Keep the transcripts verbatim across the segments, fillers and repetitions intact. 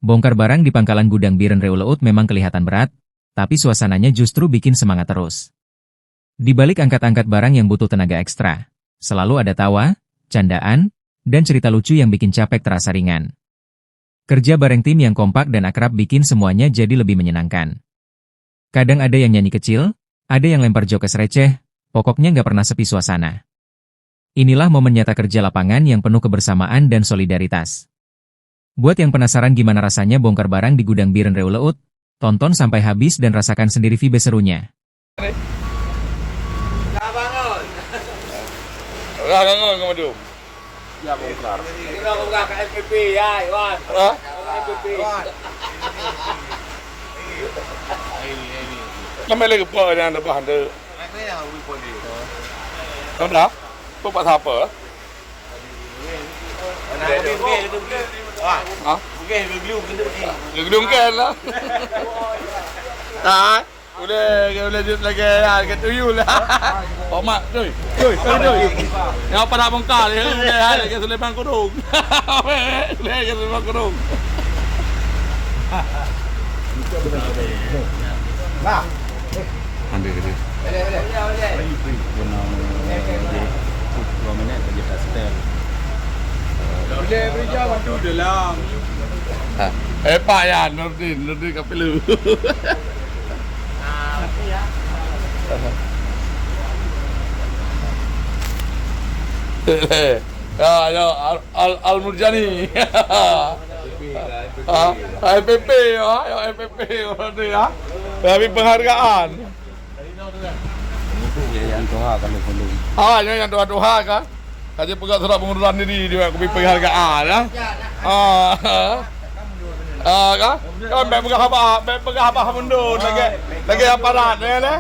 Bongkar barang di pangkalan gudang Bireuen Riweuleut memang kelihatan berat, tapi suasananya justru bikin semangat terus. Di balik angkat-angkat barang yang butuh tenaga ekstra, selalu ada tawa, candaan, dan cerita lucu yang bikin capek terasa ringan. Kerja bareng tim yang kompak dan akrab bikin semuanya jadi lebih menyenangkan. Kadang ada yang nyanyi kecil, ada yang lempar jokes receh, pokoknya nggak pernah sepi suasana. Inilah momen nyata kerja lapangan yang penuh kebersamaan dan solidaritas. Buat yang penasaran gimana rasanya bongkar barang di gudang Bireuen Riweuleut, tonton sampai habis dan rasakan sendiri vibe serunya. Dah bangun ke madu? Ya, bongkar. Ini dah bongkar kat F P P, ya, Iwan. Ha? Kat F P P. Nama lagi buat yang ada bahan tu? Tahu dah? Apa buat siapa? Ha? Gedung kan lah. Ha? Boleh, boleh jut lagi ya, ke tuyul lah. Pak Mat, doi. Doi, doi, doi. Yang apa nak bongkar ya? Boleh hai ke Sulaiman Kudung. Boleh ke Sulaiman Kudung. Nah. Ambil ke dia. Boleh, boleh. Boleh, boleh. Dua minit saja tak setel. Boleh, boleh jawab tu dalam. Ha. Eh, Pak ya, Nurdin, Nurdin Kapilu. Ya, ya, Al, Al, Al Murjani. Ha, F P P, ha, ya, F P P, berarti, ha. Bagi penghargaan. Ya, yang tuha kalau belum. Ah, ya, yang tuha-tuha kan. Kaji peugah surat pengunduran diri dia, aku beri penghargaan, ya. Ah. Ah, kan? Kan, bèk peugah haba, bèk peugah haba mundur lagi, lagi aparat, ya, lah.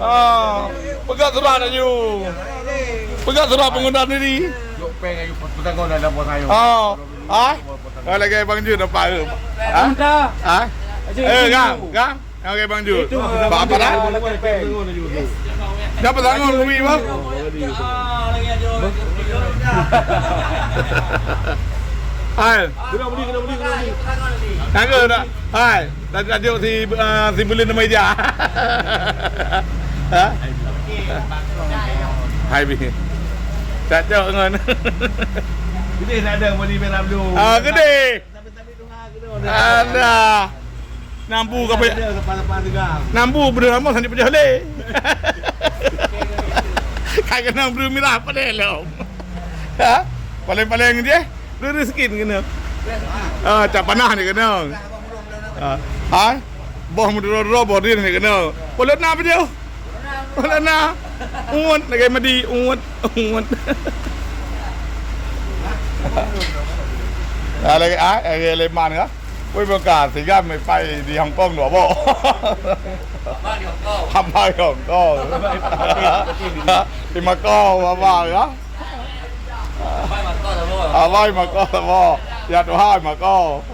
Ah, peugah surat laju. Peugah surat pengunduran diri. Jok peng ayu petanggung dalam bos ayu. Ah, ah. Oh, lagi Bang Jun nampak ke? Ah? Ah? Eh, Gang, Gang. Oke, Bang Jun. Itu, Pak Bang Jun. Aparat? Siapa tanggung, Umi, Bang? Hai. Kena beli, kena beli, kena beli. Tangga tak? Hai. Tadi tajuk si, ah, si Bulin nama ija. Ha? Hai, Bi. Tak cok ngon. Gede nak ada body merah blue. Ah, gede. Ada. Nambu ka payah. Nambu beudeuh lama sani payah lé. Ka keunong beudeuh mirah padahai lom. Ha? Paléng-paléng jih, beudeuh skin keunoe. Ah, tak panah ni keunong. Ah, ha? Boh meuduro-duro boh rin ni keunong. Polok na video. Ulôn na. Ungut lagèe madi, ungut, ungut. Ah, lagèe, ah, lagèe Leman ka. Woi, buka, tiga meupai di Hong Kong dua boh. Hamba di Hong Kong. Hamba di Hong Kong. Di Makau, hamba ka. Abai mako saboh. Ya Tuhan mako.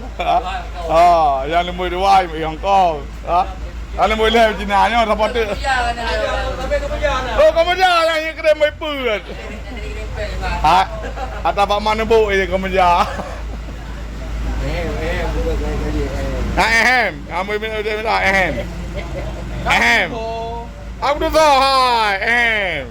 Ha, yang nombor dua yang kong. Ha? Yang nombor lima Cina nyoe saboh tu. Oh, kamu jangan yang kena mai pun. Ha? Atau bak mana bu ini kamu jangan. Ha, ehem. Kamu minta ehem. Ehem. Aku tu hai. Ehem.